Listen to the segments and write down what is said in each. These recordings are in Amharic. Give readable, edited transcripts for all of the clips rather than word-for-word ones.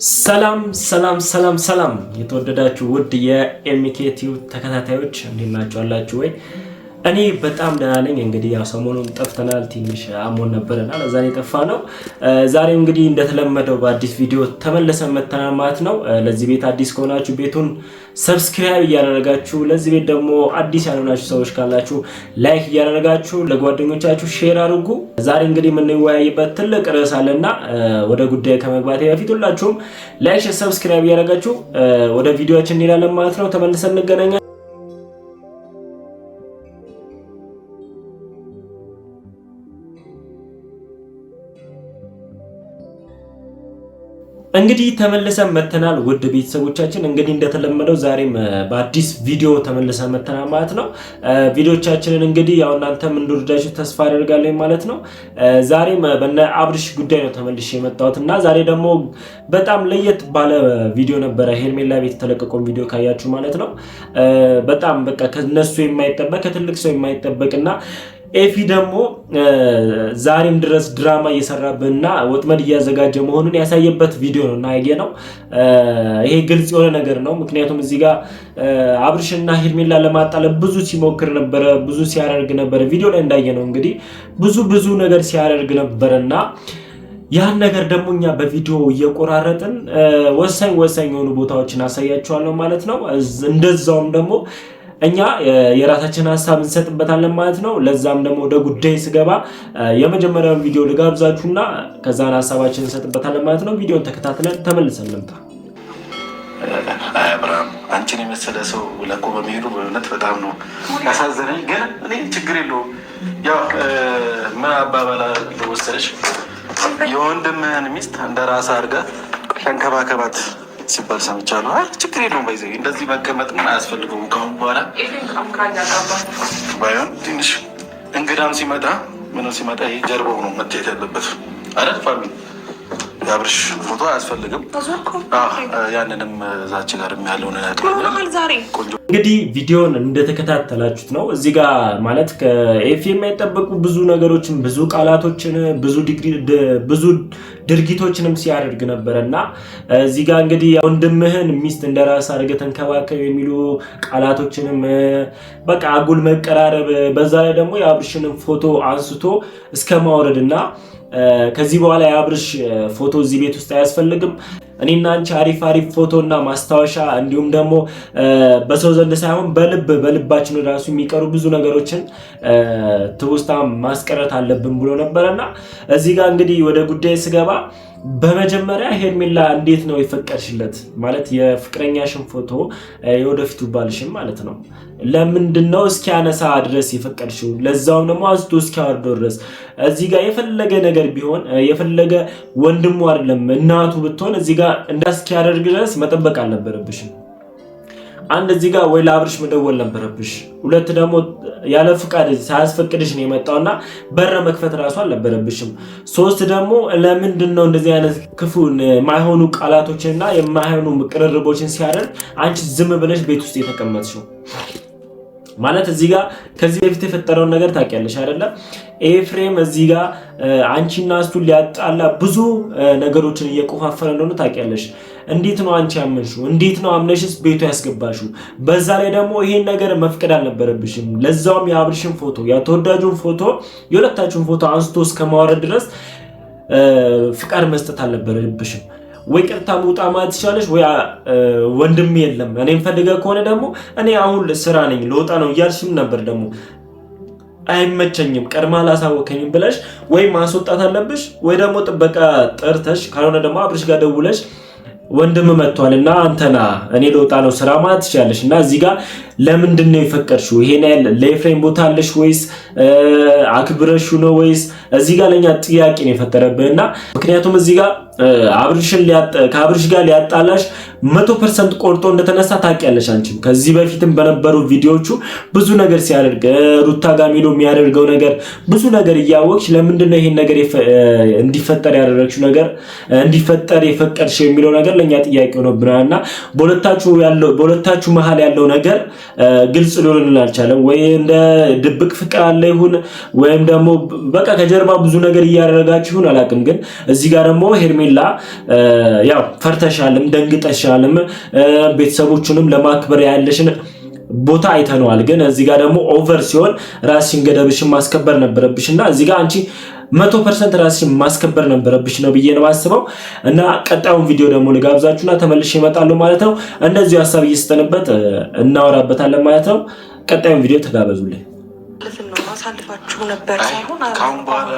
ሰላም ሰላም ሰላም ሰላም የተወደዳችሁ ውድ የኤምኬ ቲዩብ ተከታታዮች እንዴት ናችሁ? አላችሁ ወይ? እኔ በጣም ደህና ነኝ። እንግዲህ ያው ሰሞኑን ጠፍተናል፣ ትንሽ አሞን ነበረና ለዛ ነው የጠፋነው። ዛሬ እንግዲህ እንደተለመደው በአዲስ ቪዲዮ ተመልሰን መጥተናል ማለት ነው። ለዚህ ቤት አዲስ ከሆናችሁ ቤቱን subscribe እያደረጋችሁ፣ ለዚህ ቤት ደግሞ አዲስ ያልሆናችሁ ሰዎች ካላችሁ like እያደረጋችሁ ለጓደኞቻችሁ share አድርጉ። ዛሬ እንግዲህ የምንወያይበት ትልቅ ርዕስ አለና ወደ ጉዳይ ከመግባቴ በፊት ሁላችሁም like፣ subscribe እያደረጋችሁ ወደ ቪዲዮአችን እንሄዳለን ማለት ነው። ተመልሰን እንገናኛለን። እንግዲህ ተመልሰን መተናል። ውድ ቤተሰቦቻችን እንግዲህ እንደተለመደው ዛሬም በአዲስ ቪዲዮ ተመልሰን መተናል ማለት ነው። ቪዲዮቻችንን እንግዲህ ያው እናንተም እንደወደዳችሁ ተስፋ አደርጋለሁ ማለት ነው። ዛሬም በነ አብርሽ ጉዳይ ነው ተመልሼ የመጣሁት እና ዛሬ ደግሞ በጣም ለየት ባለ ቪዲዮ ነበረ ሄርሜላ ቤት የተለቀቀውን ቪዲዮ ካያችሁ ማለት ነው። በጣም በቃ ከነሱ የማይጠበቅ ከትልቅ ሰው የማይጠበቅና ኤፊ ደግሞ ዛሬም ድረስ ድራማ እየሰራብንና ወጥመድ እያዘጋጀ መሆኑን ያሳየበት ቪዲዮ ነው እና ያየ ነው። ይሄ ግልጽ የሆነ ነገር ነው። ምክንያቱም እዚህ ጋር አብርሽና ሄርሜላ ለማጣለ ብዙ ሲሞክር ነበረ፣ ብዙ ሲያደርግ ነበረ። ቪዲዮ ላይ እንዳየ ነው እንግዲህ ብዙ ብዙ ነገር ሲያደርግ ነበረና ያን ነገር ደግሞ እኛ በቪዲዮ እየቆራረጥን ወሳኝ ወሳኝ የሆኑ ቦታዎችን አሳያችኋለሁ ማለት ነው። እንደዛውም ደግሞ እኛ የራሳችን ሀሳብ እንሰጥበታለን ማለት ነው። ለዛም ደግሞ ወደ ጉዳይ ስገባ የመጀመሪያውን ቪዲዮ ልጋብዛችሁና ከዛን ሀሳባችን እንሰጥበታለን ማለት ነው። ቪዲዮን ተከታትለን ተመልሰን እንምጣ። አብርሃም አንቺን የመሰለ ሰው ለቆ በመሄዱ በእውነት በጣም ነው ያሳዘነኝ። ግን እኔ ችግር የለውም። ያው ምን አባባል መሰለሽ፣ የወንድምህን ሚስት እንደ ራስህ አድርገህ ተንከባከባት ሲባል ሰምቻለሁ። አይ ችግር የለውም። ባይዘ እንደዚህ መቀመጥ ምን አያስፈልገውም። ከአሁን በኋላ ባይሆን ትንሽ እንግዳም ሲመጣ ምንም ሲመጣ ይሄ ጀርባው ነው መታየት ያለበት አይደል family? የአብርሽ ፎቶ አያስፈልግም። ያንንም እዛች ጋር ያለውን እንግዲህ ቪዲዮን እንደተከታተላችሁት ነው። እዚህ ጋር ማለት ከኤፊ የማይጠበቁ ብዙ ነገሮችን፣ ብዙ ቃላቶችን፣ ብዙ ድርጊቶችንም ሲያደርግ ነበረ እና እዚህ ጋር እንግዲህ ወንድምህን ሚስት እንደራስ አድርገህ ተንከባከብ የሚሉ ቃላቶችንም በቃ አጉል መቀራረብ፣ በዛ ላይ ደግሞ የአብርሽንም ፎቶ አንስቶ እስከ ማውረድ እና ከዚህ በኋላ የአብርሽ ፎቶ እዚህ ቤት ውስጥ አያስፈልግም። እኔና አንቺ አሪፍ አሪፍ ፎቶና ማስታወሻ እንዲሁም ደግሞ በሰው ዘንድ ሳይሆን በልብ በልባችን ራሱ የሚቀሩ ብዙ ነገሮችን ትውስታ ማስቀረት አለብን ብሎ ነበረና እዚህ ጋር እንግዲህ ወደ ጉዳይ ስገባ በመጀመሪያ ሄርሜላ እንዴት ነው የፈቀድሽለት? ማለት የፍቅረኛሽን ፎቶ የወደፊቱ ባልሽን ማለት ነው ለምንድን ነው እስኪያነሳ ድረስ የፈቀድሽው? ለዛውም ደግሞ አንስቶ እስኪያወርደው ድረስ። እዚህ ጋር የፈለገ ነገር ቢሆን የፈለገ ወንድሙ አይደለም እናቱ ብትሆን እዚህ ጋር እንዳስኪያደርግ ድረስ መጠበቅ አልነበረብሽም። አንድ እዚህ ጋር ወይ ለአብርሽ መደወል ነበረብሽ። ሁለት ደግሞ ያለ ፍቃድ ሳያስፈቅድሽ ነው የመጣውና በር መክፈት እራሱ አልነበረብሽም። ሶስት ደግሞ ለምንድን ነው እንደዚህ አይነት ክፉ የማይሆኑ ቃላቶችንና የማይሆኑ ቅርርቦችን ሲያደርግ አንቺ ዝም ብለሽ ቤት ውስጥ የተቀመጥሽው? ማለት እዚህ ጋር ከዚህ በፊት የፈጠረውን ነገር ታውቂያለሽ አይደለም? ኤፍሬም እዚህ ጋር አንቺና እሱ ሊያጣላ ብዙ ነገሮችን እየቆፋፈረ እንደሆነ ታውቂያለሽ። እንዴት ነው አንቺ ያመንሽው? እንዴት ነው አምነሽስ ቤቱ ያስገባሽው? በዛ ላይ ደግሞ ይሄን ነገር መፍቀድ አልነበረብሽም። ለዛውም የአብርሽን ፎቶ የተወዳጁን ፎቶ የሁለታችሁን ፎቶ አንስቶ እስከ ማውረድ ድረስ ፍቃድ መስጠት አልነበረብሽም። ወይ ቅርታ መውጣ ማለት ትችላለሽ፣ ወይ ወንድም የለም እኔም ፈልገህ ከሆነ ደግሞ እኔ አሁን ስራ ነኝ ለወጣ ነው እያልሽም ነበር። ደግሞ አይመቸኝም ቀድማ አላሳወከኝም ብለሽ ወይ ማስወጣት አለብሽ፣ ወይ ደግሞ ጥበቃ ጠርተሽ ካልሆነ ደግሞ አብርሽ ጋር ደውለሽ ወንድም መጥቷል እና አንተና እኔ ለወጣ ነው ስራ ማለት ትችላለሽ። እና እዚህ ጋር ለምንድን ነው የፈቀድሽው? ይሄን ያህል ለኤፍሬም ቦታ አለሽ ወይስ አክብረሽው ነው ወይስ? እዚህ ጋር ለኛ ጥያቄ ነው የፈጠረብህ እና ምክንያቱም እዚህ ጋር አብርሽን ከአብርሽ ጋር ሊያጣላሽ 100% ቆርጦ እንደተነሳ ታውቂያለሽ። አንቺም ከዚህ በፊትም በነበሩ ቪዲዮዎቹ ብዙ ነገር ሲያደርግ ሩታ ጋር ሄዶ የሚያደርገው ነገር ብዙ ነገር እያወቅሽ ለምንድን ነው ይሄን ነገር እንዲፈጠር ያደረግሽው ነገር እንዲፈጠር የፈቀድሽው የሚለው ነገር ለኛ ጥያቄ ሆኖብናል እና በሁለታችሁ መሀል ያለው ነገር ግልጽ ሊሆንልን አልቻለም። ወይ እንደ ድብቅ ፍቅር አለ ይሁን ወይም ደግሞ በቃ ከጀርባ ብዙ ነገር እያደረጋችሁ ይሁን አላውቅም። ግን እዚህ ጋር ደግሞ ሄርሜላ ሄርሜላ ያው ፈርተሻልም ደንግጠሻልም ቤተሰቦቹንም ለማክበር ያለሽን ቦታ አይተነዋል። ግን እዚህ ጋር ደግሞ over ሲሆን ራስሽን ገደብሽን ማስከበር ነበረብሽ እና እዚህ ጋር አንቺ 100% ራስሽን ማስከበር ነበረብሽ ነው ብዬ ነው አስበው። እና ቀጣዩን ቪዲዮ ደግሞ ልጋብዛችሁና ተመልሼ እመጣለሁ ማለት ነው። እንደዚሁ ሀሳብ እየሰጠንበት እናወራበታለን ማለት ነው። ቀጣዩን ቪዲዮ ተጋበዙልኝ። አሳልፋችሁ ነበር ሳይሆን ከአሁን በኋላ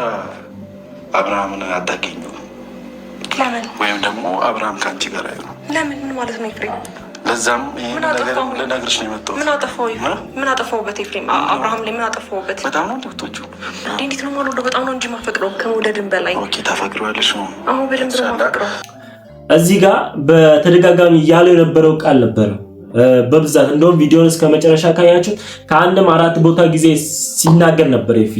አብርሃምን አታገኘውም። ለምን? ወይም ደግሞ አብርሃም ከአንቺ ጋር አይሆንም። ለምን? ምን ማለት ነው ኤፍሬም? ለዛም ይሄን ነገር ልነግርሽ ነው የመጣሁት። ምን አጠፋው? ምን አጠፋሁበት ኤፍሬም? አብርሃም ላይ ምን አጠፋሁበት? በጣም ነው እንደምትወጂው። እንዴት ነው የማልወደው? በጣም ነው እንጂ የማፈቅረው ከመውደድም በላይ። Okay፣ ታፈቅሪዋለሽ ነው? አዎ፣ በደንብ ነው የማፈቅረው። እዚህ ጋር በተደጋጋሚ እያለው የነበረው ቃል ነበረ በብዛት እንደውም ቪዲዮን እስከ መጨረሻ ካያችሁት ከአንድም አራት ቦታ ጊዜ ሲናገር ነበር። ኤፊ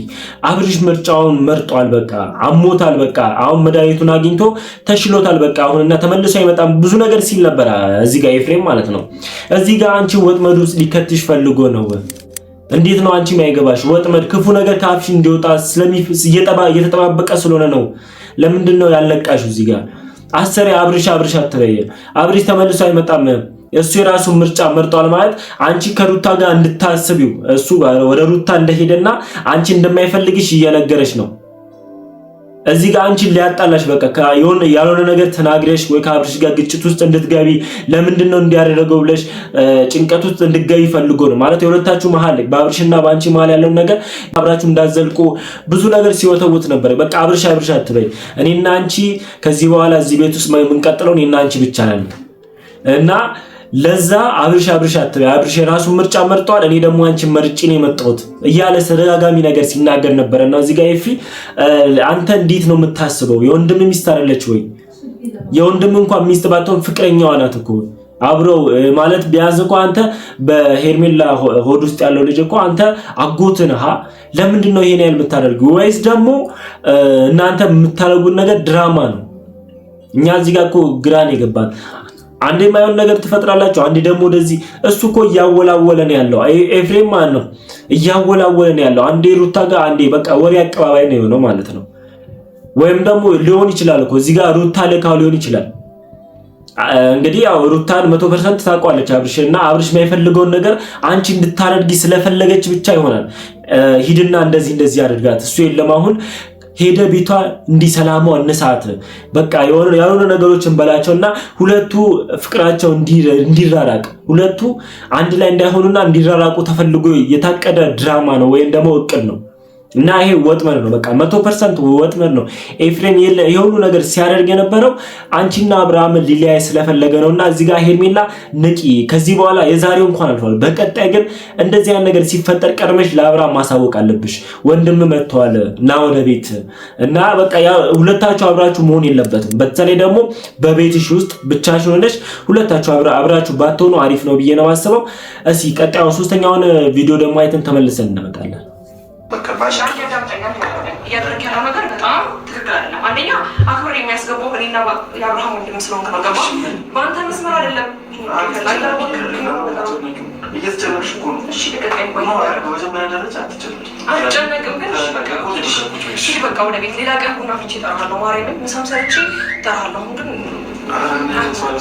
አብርሽ ምርጫውን መርጧል፣ በቃ አሞታል፣ በቃ አሁን መድኃኒቱን አግኝቶ ተሽሎታል፣ በቃ አሁን እና ተመልሶ አይመጣም ብዙ ነገር ሲል ነበር እዚህ ጋር ኤፍሬም ማለት ነው። እዚህ ጋር አንቺ ወጥመድ ውስጥ ሊከትሽ ፈልጎ ነው። እንዴት ነው አንቺ የማይገባሽ ወጥመድ፣ ክፉ ነገር ከአፍሽ እንዲወጣ እየተጠባበቀ ስለሆነ ነው። ለምንድን ነው ያልነቃሽው? እዚህ ጋር አሰሪ አብርሽ አብርሽ አትበይ፣ አብርሽ ተመልሶ አይመጣም እሱ የራሱን ምርጫ መርጧል ማለት አንቺ ከሩታ ጋር እንድታስቢው እሱ ወደ ሩታ እንደሄደና አንቺ እንደማይፈልግሽ እየነገረሽ ነው። እዚህ ጋር አንቺን ሊያጣላሽ በቃ የሆነ ያልሆነ ነገር ተናግረሽ ወይ ከአብርሽ ጋር ግጭት ውስጥ እንድትገቢ ለምንድን ነው እንዲያደረገው ብለሽ ጭንቀት ውስጥ እንድትገቢ ፈልጎ ነው ማለት የሁለታችሁ መሀል በአብርሽና በአንቺ መሀል ያለውን ነገር አብራችሁ እንዳዘልቁ ብዙ ነገር ሲወተውት ነበር። በቃ አብርሽ አብርሽ አትበይ፣ እኔና አንቺ ከዚህ በኋላ እዚህ ቤት ውስጥ የምንቀጥለው እኔና አንቺ ብቻ ነን እና ለዛ አብርሽ አብርሽ አትበይ፣ አብርሽ የራሱን ምርጫ መርጧል፣ እኔ ደግሞ አንቺን መርጬ ነው የመጣሁት እያለ ተደጋጋሚ ነገር ሲናገር ነበር። እና እዚህ ጋር ኤፊ አንተ እንዴት ነው የምታስበው? የወንድም ሚስት አይደለች ወይ? የወንድም እንኳን ሚስት ባትሆን ፍቅረኛዋ ናት እኮ አብረው ማለት ቢያንስ እኮ አንተ በሄርሜላ ሆድ ውስጥ ያለው ልጅ እኮ አንተ አጎት ነህ። ለምንድን ነው ይሄን ያህል የምታደርገው? ወይስ ደግሞ እናንተ የምታደርጉት ነገር ድራማ ነው? እኛ እዚህ ጋር እኮ ግራን የገባን አንዴ የማይሆን ነገር ትፈጥራላችሁ፣ አንዴ ደግሞ ወደዚህ። እሱ እኮ እያወላወለ ነው ያለው ኤፍሬም ማለት ነው፣ እያወላወለ ነው ያለው። አንዴ ሩታ ጋር፣ አንዴ በቃ ወሬ አቀባባይ ነው የሆነው ማለት ነው። ወይም ደግሞ ሊሆን ይችላል እኮ እዚህ ጋር ሩታ ልካው ሊሆን ይችላል። እንግዲህ ያው ሩታን 100% ታውቋለች አብርሽ እና አብርሽ የማይፈልገውን ነገር አንቺ እንድታደርጊ ስለፈለገች ብቻ ይሆናል። ሂድና እንደዚህ እንደዚህ አድርጋት፣ እሱ የለም አሁን ሄደ ቤቷ እንዲህ ሰላሟ እንሳት በቃ ያልሆነ ነገሮችን በላቸውና ሁለቱ ፍቅራቸው እንዲራራቅ ሁለቱ አንድ ላይ እንዳይሆኑና እንዲራራቁ ተፈልጎ የታቀደ ድራማ ነው ወይም ደግሞ እቅድ ነው። እና ይሄ ወጥመድ ነው። በቃ 100% ወጥመድ ነው። ኤፍሬም ይሄ ሁሉ ነገር ሲያደርግ የነበረው አንቺና አብርሃምን ሊለያይ ስለፈለገ ነው። እና እዚህ ጋር ሄርሜላ ንቂ። ከዚህ በኋላ የዛሬው እንኳን አልፏል። በቀጣይ ግን እንደዚህ ያን ነገር ሲፈጠር ቀድመሽ ለአብርሃም ማሳወቅ አለብሽ። ወንድም መጥተዋል እና ወደ ቤት እና በቃ ሁለታችሁ አብራችሁ መሆን የለበትም። በተለይ ደግሞ በቤትሽ ውስጥ ብቻሽን ሆነሽ ሁለታችሁ አብራችሁ ባትሆኑ አሪፍ ነው ብዬ ነው የማስበው። እስኪ ቀጣዩን ሶስተኛውን ቪዲዮ ደግሞ አይተን ተመልሰን እንመጣለን። እያደረግ ያለው ነገር በጣም ትክክል አይደለም። አንደኛ አክብር የሚያስገባው እኔና የአብርሃም ወንድም ስለሆንክ ነው። ገባ? በአንተ መስመር አይደለም። እየተጨነቅሽ እኮ ነው። እሺ ልቀቀኝ። ቆይ በመጀመሪያ ደረጃ አትጨነቂ። አልጨነቅም፣ ግን እሺ በቃ ወደ ቤት ሌላ ቀን ቡና ፍቼ እጠራሃለሁ። ማርያምን ምሳም ሰርቼ እጠራሃለሁ። አሁን ግን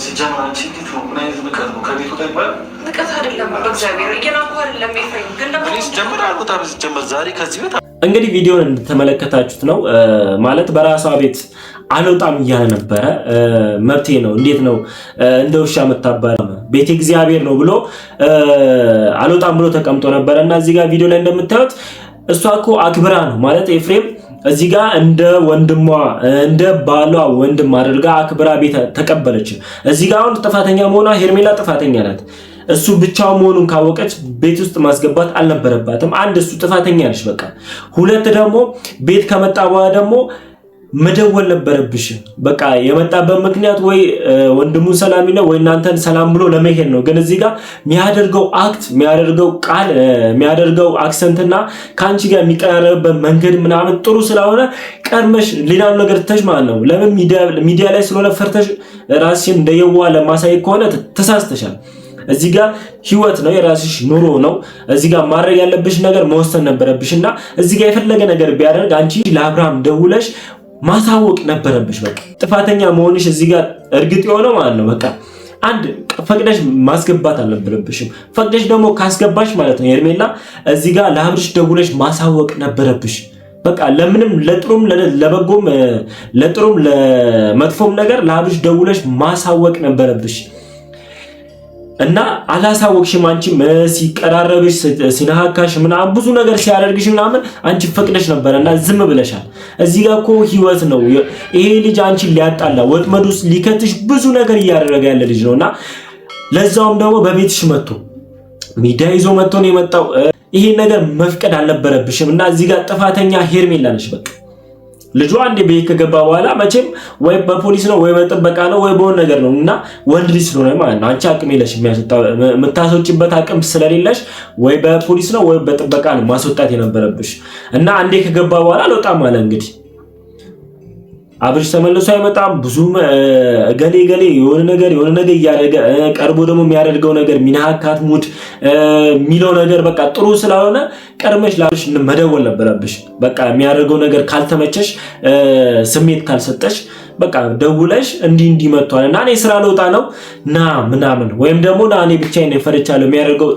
ሲጀመር አንቺ እንዴት ነው? ምን አይነት ንቀት ነው? ከቤቱ ጋር ይባላል። ንቀት አይደለም፣ በእግዚአብሔር እየናኩህ አይደለም። ኤፍሬም ግን ደግሞ ሲጀመር አልወጣም። ሲጀመር ዛሬ ከዚህ ቤት እንግዲህ ቪዲዮን እንደተመለከታችሁት ነው ማለት በራሷ ቤት አልወጣም እያለ ነበረ። መብቴ ነው፣ እንዴት ነው እንደ ውሻ መታባል ቤት እግዚአብሔር ነው ብሎ አልወጣም ብሎ ተቀምጦ ነበረ እና እዚህ ጋር ቪዲዮ ላይ እንደምታዩት እሷ እኮ አክብራ ነው ማለት ኤፍሬም እዚህ ጋር እንደ ወንድሟ እንደ ባሏ ወንድም አድርጋ አክብራ ቤት ተቀበለች። እዚህ ጋር አሁን ጥፋተኛ መሆኗ ሄርሜላ ጥፋተኛ ናት። እሱ ብቻው መሆኑን ካወቀች ቤት ውስጥ ማስገባት አልነበረባትም። አንድ እሱ ጥፋተኛ ነች በቃ። ሁለት ደግሞ ቤት ከመጣ በኋላ ደግሞ መደወል ነበረብሽ። በቃ የመጣበት ምክንያት ወይ ወንድሙን ሰላም ይለው ወይ እናንተን ሰላም ብሎ ለመሄድ ነው። ግን እዚህ ጋር የሚያደርገው act የሚያደርገው ቃል የሚያደርገው accent ና ከአንቺ ጋር የሚቀራረብበት መንገድ ምናምን ጥሩ ስላልሆነ ቀድመሽ ሌላውን ነገር ትተሽ ማለት ነው። ለምን ሚዲያ ላይ ስለሆነ ፈርተሽ ራስሽን እንደየዋ ለማሳየት ከሆነ ተሳስተሻል። እዚህ ጋር ህይወት ነው፣ የራስሽ ኑሮ ነው። እዚህ ጋር ማድረግ ያለብሽ ነገር መወሰን ነበረብሽ እና እዚህ ጋር የፈለገ ነገር ቢያደርግ አንቺ ለአብርሃም ደውለሽ ማሳወቅ ነበረብሽ። በቃ ጥፋተኛ መሆንሽ እዚህ ጋር እርግጥ የሆነው ማለት ነው። በቃ አንድ ፈቅደሽ ማስገባት አልነበረብሽም። ፈቅደሽ ደግሞ ካስገባሽ ማለት ነው ሄርሜላ እዚህ ጋር ለአብርሽ ደውለሽ ማሳወቅ ነበረብሽ። በቃ ለምንም ለጥሩም ለበጎም ለጥሩም ለመጥፎም ነገር ለአብርሽ ደውለሽ ማሳወቅ ነበረብሽ እና አላሳወቅሽም። አንቺም ሲቀራረብሽ ሲነካካሽ ምናምን ብዙ ነገር ሲያደርግሽ ምናምን አንቺ ፈቅደሽ ነበረ እና ዝም ብለሻል። እዚህ ጋር እኮ ህይወት ነው። ይሄ ልጅ አንቺን ሊያጣላ ወጥመድ ውስጥ ሊከትሽ ብዙ ነገር እያደረገ ያለ ልጅ ነው እና ለዛውም ደግሞ በቤትሽ መጥቶ ሚዲያ ይዞ መጥቶ ነው የመጣው። ይሄን ነገር መፍቀድ አልነበረብሽም እና እዚህ ጋር ጥፋተኛ ሄርሜላ ነሽ። በቃ ልጁ አንዴ ቤት ከገባ በኋላ መቼም ወይ በፖሊስ ነው ወይ በጥበቃ ነው ወይ በሆነ ነገር ነው እና ወንድ ልጅ ስለሆነ ማለት ነው አንቺ አቅም የለሽ የምታስወጪበት አቅም ስለሌለሽ ወይ በፖሊስ ነው ወይ በጥበቃ ነው ማስወጣት የነበረብሽ እና አንዴ ከገባ በኋላ አልወጣም አለ እንግዲህ አብርሽ ተመልሶ አይመጣም። ብዙ ገሌ ገሌ የሆነ ነገር የሆነ ነገር እያደረገ ቀርቦ ደግሞ የሚያደርገው ነገር ሚናካት mood የሚለው ነገር በቃ ጥሩ ስላልሆነ ቀድመሽ ለአብርሽ መደወል ነበረብሽ። በቃ የሚያደርገው ነገር ካልተመቸሽ፣ ስሜት ካልሰጠሽ በቃ ደውለሽ እንዲህ እንዲህ መጥቷል እና እኔ ስራ ልወጣ ነው ና ምናምን ወይም ደግሞ ና እኔ ብቻዬን ፈርቻለሁ፣ የሚያደርገው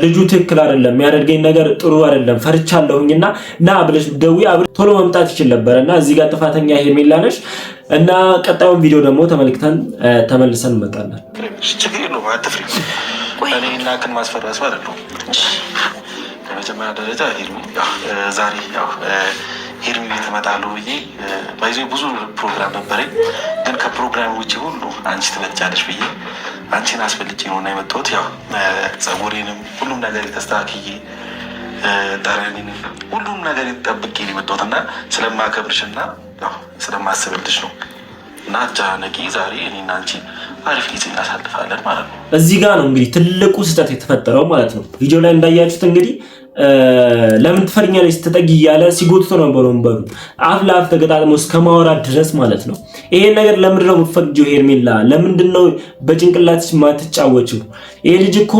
ልጁ ትክክል አይደለም፣ የሚያደርገኝ ነገር ጥሩ አይደለም፣ ፈርቻለሁኝና ና ብለሽ ደውይ አብረሽ ቶሎ መምጣት ይችል ነበረ እና እዚህ ጋር ጥፋተኛ ሄርሜላ ነሽ። እና ቀጣዩን ቪዲዮ ደግሞ ተመልክተን ተመልሰን እንመጣለን። ችግር የለውም አትፍሪ። እኔ እና ክን ማስፈራ ሰው አይደለሁም። በመጀመሪያ ደረጃ ሄርሚ ዛሬ ያው ሄርሚ ቤት እመጣለሁ ብዬ ባይዞ ብዙ ፕሮግራም ነበረኝ፣ ግን ከፕሮግራም ውጭ ሁሉ አንቺ ትበልጫለሽ ብዬ አንቺን አስፈልጬ ነው እና የመጣሁት። ያው ጸጉሬንም ሁሉም ነገር የተስተካክዬ ጠረኔንም ሁሉም ነገር ጠብቄ ነው የመጣሁት እና ስለማከብርሽ እና ስለማስብልሽ ነው እና አትጨናነቂ። ዛሬ እኔና አንቺ አሪፍ ጊዜ እናሳልፋለን ማለት ነው። እዚህ ጋር ነው እንግዲህ ትልቁ ስህተት የተፈጠረው ማለት ነው። ቪዲዮ ላይ እንዳያችሁት እንግዲህ ለምን ትፈሪኛለሽ ተጠጊ እያለ ሲጎትቶ ነበር ወንበሩ አፍ ለአፍ ተገጣጥሞ እስከ ማውራት ድረስ ማለት ነው። ይሄን ነገር ለምንድን ነው የምትፈቅጂው ሄርሜላ? ለምንድን ነው በጭንቅላትሽ ማትጫወችው? ይሄ ልጅ እኮ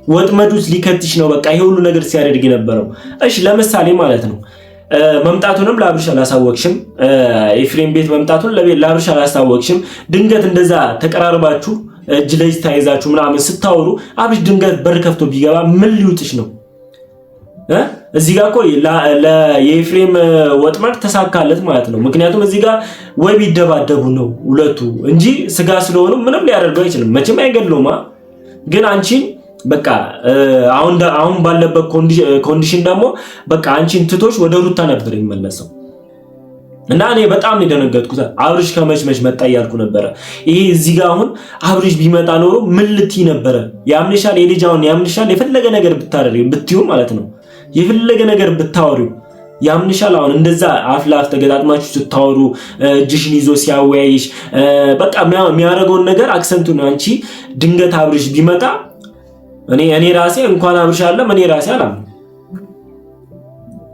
ወጥመድ ውስጥ ሊከትሽ ነው። በቃ ይሄ ሁሉ ነገር ሲያደርግ የነበረው እሺ፣ ለምሳሌ ማለት ነው መምጣቱንም ለአብርሽ አላሳወቅሽም። ኤፍሬም ቤት መምጣቱን ለአብርሽ አላሳወቅሽም። ድንገት እንደዛ ተቀራርባችሁ እጅ ለእጅ ተያይዛችሁ ምናምን ስታወሩ አብርሽ ድንገት በር ከፍቶ ቢገባ ምን ሊውጥሽ ነው? እዚህ ጋር እኮ የኤፍሬም ወጥመድ ተሳካለት ማለት ነው። ምክንያቱም እዚህ ጋር ወይ ቢደባደቡ ነው ሁለቱ እንጂ ስጋ ስለሆኑ ምንም ሊያደርገው አይችልም። መቼም አይገድለውማ። ግን አንቺን በቃ አሁን ባለበት condition ደግሞ በቃ አንቺን ትቶሽ ወደ ሩታ ነበር የሚመለሰው። እና እኔ በጣም ነው የደነገጥኩት። አብርሽ ከመች መች መጣ እያልኩ ነበረ። ይሄ እዚህ ጋር አሁን አብርሽ ቢመጣ ኖሮ ምን ልትይ ነበረ? ያምንሻል፣ የልጅ አሁን ያምንሻል። የፈለገ ነገር ብታደርጊው ብትዩ ማለት ነው የፈለገ ነገር ብታወሪው ያምንሻል። አሁን እንደዛ አፍ ለአፍ ተገጣጥማችሁ ስታወሩ እጅሽን ይዞ ሲያወያይሽ በቃ የሚያደርገውን ነገር accent ኡን አንቺ ድንገት አብርሽ ቢመጣ እኔ ራሴ እንኳን አብርሽ አለም እኔ ራሴ አላምንም።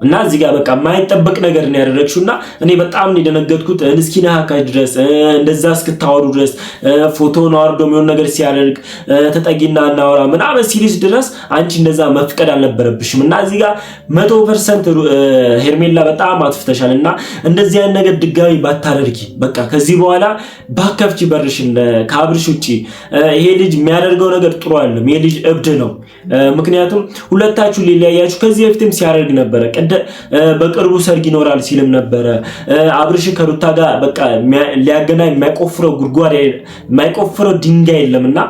እና እዚህ ጋር በቃ የማይጠበቅ ነገር ነው ያደረግሽው። እና እኔ በጣም ነው የደነገጥኩት። እስኪነካካሽ ድረስ እንደዛ እስክታወሩ ድረስ ፎቶን አወርዶ የሚሆን ነገር ሲያደርግ ተጠጊና እናወራ ምናምን ሲልሽ ድረስ አንቺ እንደዛ መፍቀድ አልነበረብሽም። እና እዚህ ጋር 100% ሄርሜላ በጣም አጥፍተሻል። እና እንደዚህ አይነት ነገር ድጋሚ ባታደርጊ በቃ ከዚህ በኋላ ባከፍቺ በርሽን ከአብርሽ ውጪ። ይሄ ልጅ የሚያደርገው ነገር ጥሩ አይደለም። ይሄ ልጅ እብድ ነው። ምክንያቱም ሁለታችሁ ሊለያያችሁ ከዚህ በፊትም ሲያደርግ ነበረ። በቅርቡ ሰርግ ይኖራል ሲልም ነበረ። አብርሽ ከሩታ ጋር በቃ ሊያገናኝ የማይቆፍረው ጉድጓድ የማይቆፍረው ድንጋይ የለም እና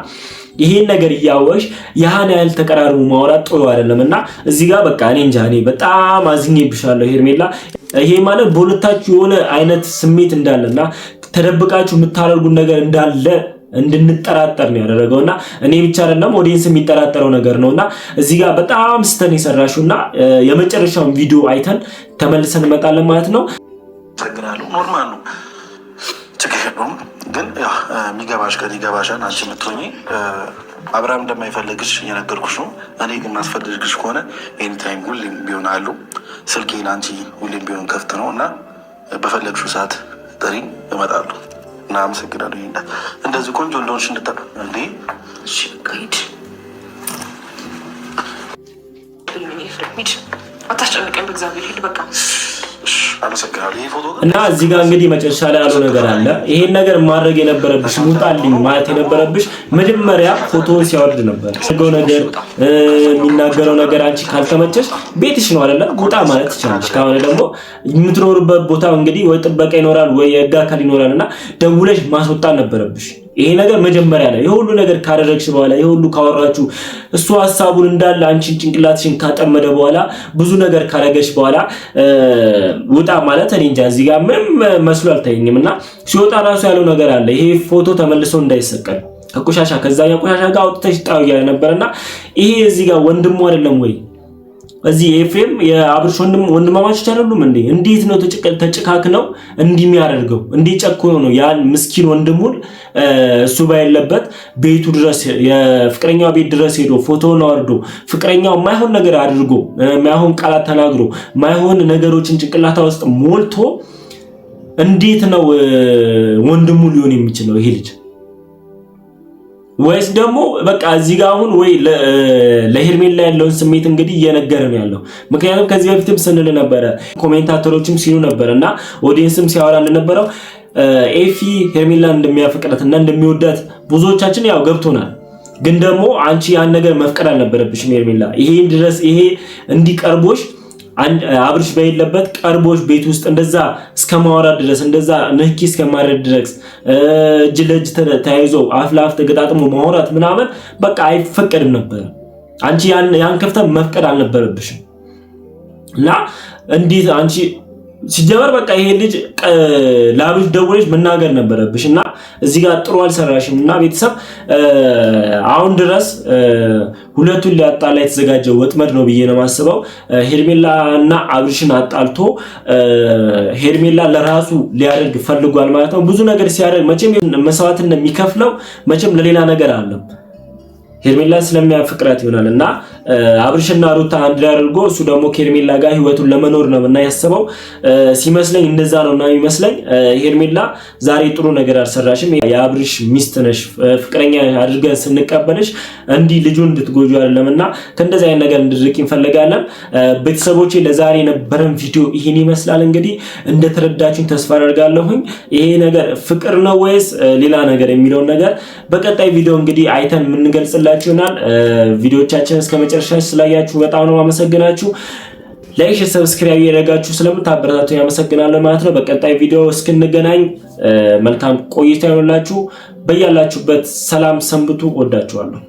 ይሄን ነገር እያወሽ ያህን ያህል ተቀራርቡ ማውራት ጥሩ አይደለም እና እዚህ ጋር በቃ እኔ እንጃ እኔ በጣም አዝኜብሻለሁ ሄርሜላ። ይሄ ማለት በሁለታችሁ የሆነ አይነት ስሜት እንዳለና ተደብቃችሁ የምታደርጉት ነገር እንዳለ እንድንጠራጠር ነው ያደረገው እና እኔ ብቻ አይደለም audience የሚጠራጠረው ነገር ነውና እዚህ ጋር በጣም ስተን የሰራሽው እና የመጨረሻውን ቪዲዮ አይተን ተመልሰን እንመጣለን ማለት ነው። አመሰግናለሁ። normal ነው፣ ችግር የለውም። ግን ያው የሚገባሽ ቀን ይገባሻል። አንቺ የምትሆኚ አብርሃም እንደማይፈልግሽ እየነገርኩሽ ነው። እኔ ግን ማስፈልግሽ ከሆነ anytime ሁሌም ቢሆን አሉ ስልኬን አንቺ ሁሌም ቢሆን ክፍት ነው እና በፈለግሽው ሰዓት ጥሪኝ፣ እመጣለሁ። እና አመሰግናለሁ። እንደዚህ ቆንጆ እንደሆንሽ እንድታ እንዴ ሂድ፣ አታስጨንቀኝ። በእግዚአብሔር ሂድ በቃ። እና እዚህ ጋር እንግዲህ መጨረሻ ላይ ያለው ነገር አለ። ይሄን ነገር ማድረግ የነበረብሽ ውጣልኝ ማለት የነበረብሽ መጀመሪያ ፎቶውን ሲያወርድ ነበር። ነገር የሚናገረው ነገር አንቺ ካልተመቸሽ ቤትሽ ነው አይደለ? ውጣ ማለት ትችላለሽ። ከሆነ ደግሞ የምትኖርበት ቦታ እንግዲህ ወይ ጥበቃ ይኖራል ወይ የህግ አካል ይኖራል እና ደውለሽ ማስወጣት ነበረብሽ። ይሄ ነገር መጀመሪያ ላይ የሁሉ ነገር ካደረግሽ በኋላ የሁሉ ካወራችሁ እሱ ሀሳቡን እንዳለ አንቺን ጭንቅላትሽን ካጠመደ በኋላ ብዙ ነገር ካደረገሽ በኋላ ውጣ ማለት እኔ እንጃ እዚህ ጋር ምንም መስሎ አልታየኝም። እና ሲወጣ ራሱ ያለው ነገር አለ። ይሄ ፎቶ ተመልሶ እንዳይሰቀል ከቆሻሻ ከዛኛው ቆሻሻ ጋር አውጥተሽ ጣዩ እያለ ነበርና ይሄ እዚህ ጋር ወንድሙ አይደለም ወይ? እዚህ ኤፍሬም የአብርሽ ወንድማማቾች አይደሉም እንዴ? እንዴት ነው ተጨካክነው እንዲህ የሚያደርገው? እንዴት ጨክኖ ነው ያን ምስኪን ወንድሙን እሱ ባይለበት ቤቱ ድረስ የፍቅረኛው ቤት ድረስ ሄዶ ፎቶውን አወርዶ ፍቅረኛው ማይሆን ነገር አድርጎ ማይሆን ቃላት ተናግሮ ማይሆን ነገሮችን ጭንቅላታ ውስጥ ሞልቶ እንዴት ነው ወንድሙ ሊሆን የሚችለው ይሄ ልጅ? ወይስ ደግሞ በቃ እዚህ ጋር አሁን ወይ ለሄርሜላ ያለውን ስሜት እንግዲህ እየነገረ ነው ያለው። ምክንያቱም ከዚህ በፊትም ስንል ነበረ፣ commentator ኦችም ሲሉ ነበር እና audience ም ሲያወራ እንደነበረው ኤፊ ሄርሜላን እንደሚያፈቅራት እና እንደሚወዳት ብዙዎቻችን ያው ገብቶናል። ግን ደግሞ አንቺ ያን ነገር መፍቀድ አልነበረብሽም ሄርሜላ። ይሄን ድረስ ይሄ እንዲቀርቦሽ አብርሽ በሌለበት ቀርቦሽ ቤት ውስጥ እንደዛ እስከ ማውራት ድረስ እንደዛ ንክኪ እስከ ማድረግ ድረስ እጅ ለእጅ ተያይዞ አፍ ለአፍ ተገጣጥሞ ማውራት ምናምን በቃ አይፈቀድም ነበር። አንቺ ያን ከፍተ መፍቀድ አልነበረብሽም። እና እንዴት አንቺ ሲጀመር በቃ ይሄ ልጅ ለአብርሽ ደውለሽ መናገር ነበረብሽ። እና እዚህ ጋር ጥሩ አልሰራሽም። እና ቤተሰብ አሁን ድረስ ሁለቱን ሊያጣላ የተዘጋጀው ወጥመድ ነው ብዬ ነው የማስበው። ሄርሜላ እና አብርሽን አጣልቶ ሄርሜላ ለራሱ ሊያደርግ ፈልጓል ማለት ነው። ብዙ ነገር ሲያደርግ መቼም መስዋዕትነት የሚከፍለው መቼም ለሌላ ነገር አለም ሄርሜላ ስለሚያፈቅራት ይሆናል እና አብርሽና ሩታ አንድ ላይ አድርጎ እሱ ደግሞ ከሄርሜላ ጋር ህይወቱን ለመኖር ነው እና ያሰበው ሲመስለኝ እንደዛ ነው እና የሚመስለኝ። ሄርሜላ ዛሬ ጥሩ ነገር አልሰራሽም። የአብርሽ ሚስት ነሽ፣ ፍቅረኛ አድርገን ስንቀበልሽ እንዲህ ልጁን እንድትጎጁ አይደለም እና ከእንደዚህ አይነት ነገር እንድትርቂ እንፈልጋለን። ቤተሰቦቼ ለዛሬ የነበረን ቪዲዮ ይህን ይመስላል። እንግዲህ እንደተረዳችሁኝ ተስፋ አደርጋለሁኝ። ይሄ ነገር ፍቅር ነው ወይስ ሌላ ነገር የሚለውን ነገር በቀጣይ ቪዲዮ እንግዲህ አይተን የምንገልጽላችሁ ይሆናል። ቪዲዮቻችን እስከ መጨረሻ ስላያችሁ በጣም ነው አመሰግናችሁ። like፣ subscribe ያደረጋችሁ ስለምታበረታቱ ያመሰግናለሁ ማለት ነው። በቀጣይ ቪዲዮ እስክንገናኝ መልካም ቆይታ ይሆንላችሁ። በያላችሁበት ሰላም ሰንብቱ። ወዳችኋለሁ።